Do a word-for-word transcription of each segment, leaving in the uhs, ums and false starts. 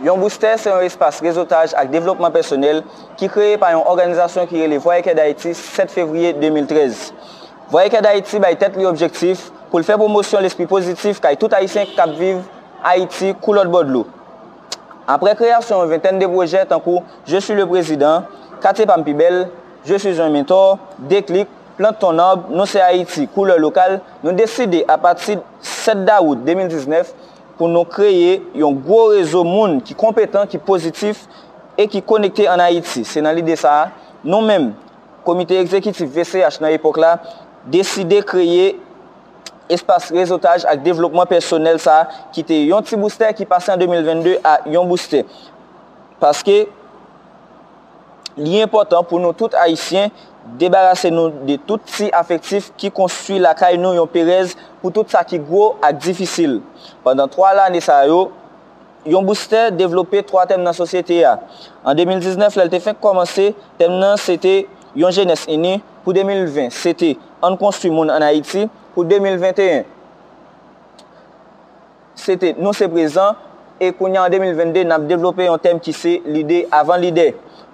Yon boustè se yon espas rezotaj ak devlopman pèsonèl ki kreye pa yon òganizasyon ki rele Voyageurs d'Haïti, sèt fevriye de mil trèz. Voyageurs d'Haïti bay tèt li objektif pou l fè pwomosyon lespri pozitif kay tout Ayisyen k ap viv Ayiti kou lòt bò dlo. Apre kreyasyon yon ventèn de pwojè tankou Je suis le président, Katye pa m pi bèl, Je suis un mentor, Déclic, Plante ton arbre, Nou se Ayiti, Koulè Lokal, nou deside apati sèt dawout de mil diznèf pou nou kreye yon gwo rezo moun ki konpetan, ki pozitif e ki konekte ann Ayiti. Se nan lide sa a, nou menm, Komite Egzekitif V C H nan epòk la, deside kreye espas rezotaj ak devlopman pèsonèl sa a ki te yon ti boustè ki pase an de mil vennde a yon boustè. Paske li enpòtan pou nou tout Ayisyen debarase nou de tout ti afektif ki konstwi lakay nou yon perèz pou tout sa ki gwo ak difisil. Pandan twa lane sa yo, yon boustè devlope twa tèm nan sosyete a. An de mil diznèf, lè l te fenk kòmanse, tèm nan se te Yon jenès ini, pou de mil ven, se te Ann konstwi moun ann Ayiti, pou de mil venteyen, se te Nou se prezan, e kounye a an de mil vennde, n ap devlope yon tèm ki se Lide avan lidè.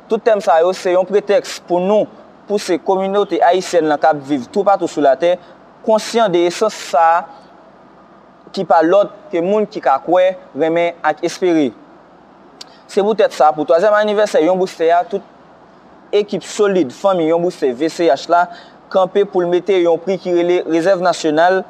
Tout tèm sa yo se yon pretèks pou nou pouse kominote ayisyèn lan k ap viv toupatou sou latè konsyan de esans sa a ki pa lòt ke moun ki ka kwè, renmen ak espere. Se poutèt sa, pou twazyèm anivèsè Yon Boustè a, tout ekip solid fanmi Yon Boustè V C H la kanpe pou l mete yon pri ki rele Rezèv Nasyonal.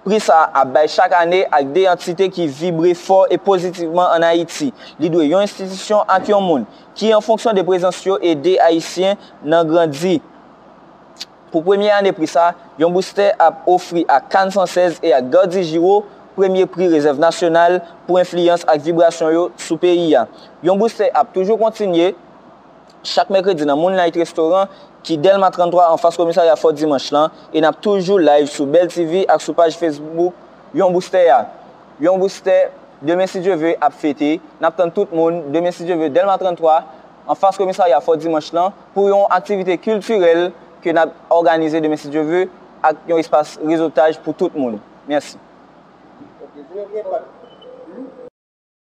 Pri sa a ap bay chak ane ak de antite ki vibre fò e pozitivman ann Ayiti. Li dwe yon enstitisyon ak yon moun ki, an fonksyon de prezans yo, ede Ayisyen nan grandi. Pou premye ane pri sa, Yon Boustè ap ofri ak Cannes cent seize e ak Gardy Giroux premye pri Rezèv Nasyonal pou enfliyans ak vibrasyon yo sou peyi a. Yon Boustè ap toujou kontinye chak mèkredi nan Moonlight Restaurant ki Dèlma tranntwa anfas komisarya Fò Dimanch lan, e n ap toujou live sou Bell T V ak sou paj Facebook Yon Boustè a. Yon Boustè, demen si Dye ve, ap fete. N ap tann tout moun demen si Dye ve, Dèlma tranntwa, anfas komisarya Fò Dimanch lan, pou yon aktivite kiltirèl ke n ap òganize demen si Dye ve, ak yon espas rezotaj pou tout moun. Mèsi.